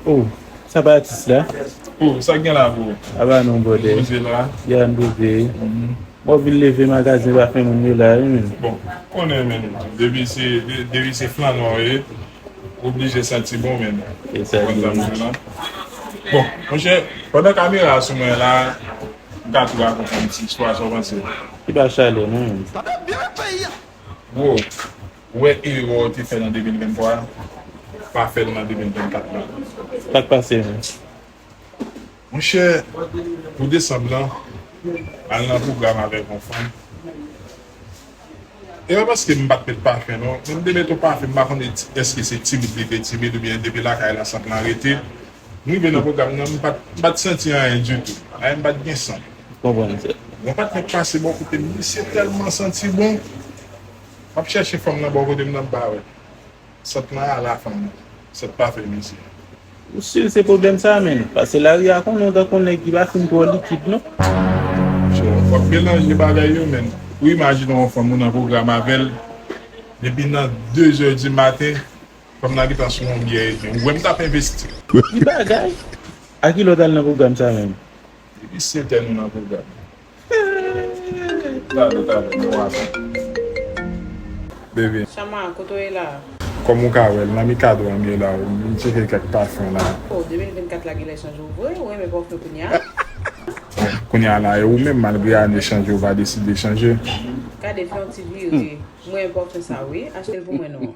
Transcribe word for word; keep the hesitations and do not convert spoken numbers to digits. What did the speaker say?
Oh, sa pa atis la? Oh, sa gen la pou ou? Aba non, brother. Poze la. Ya, m poze. Mwen vin leve magazen pa fè moun yo la, wi, men. Bon, konnen, men. Depi se, de- depi se flan nwa w ye, oblije santi bon, men. E sa, konn sa m di la. Bon, monchè, pandan kamera sou mwen la, m ka tou rakonte yon ti istwa, sa w panse? Ki pa chalè, non, men. Bro, ou wè erè w te fè nan de mil venntwa, pa fè l nan de mil vennkat la. Sa k pase, men? Monchè, pou desanm lan, m al nan pwogram avèk yon fanm. E pa paske m pa t met pafen, non. Men m te met yon pafen, m pa konn èske se timid li te timid oubyen depi lakay la sant lan rete. M rive nan pwogram nan, m pa t, m pa t santi anyen ditou. Anyen, m pa t gen sant. Konprann sa. Yon patnè k pase bò kote m, misye tèlman santi bon. M ap chèche fanm nan bò kote m nan, m pa wè. Sant lan ala fanm nan. Sant pa fè misye. Ou si se pwoblèm sa, menn? Paske lari a konnen w tankou nèg ki pa fin twò likid, non. So, w ap melanje bagay yo, menn. Ou imajine yon fanm ou nan pwogram avè l, depi nan de zè di maten, fanm nan gentan sou yon byè epi ou wè m t ap envesti. Ki bagay? A ki lè w t al nan pwogram sa menm? Depi sèt è nou nan pwogram. Talè, talè, nou ap. Baby. Chama, kote w ye la? Kòm ou ka wè l, nan Mikado a m ye la, m tcheke kèk pafen la. Oh, de mil vennkat la genlè chanje w vre, ou renmen pafen kounye a? Kounye a la, e ou menm, malgre ane chanje, ou pa deside chanje? Gade, fè yon ti vire. Mwen renmen pafen sa, wi. Achte l pou mwen, non.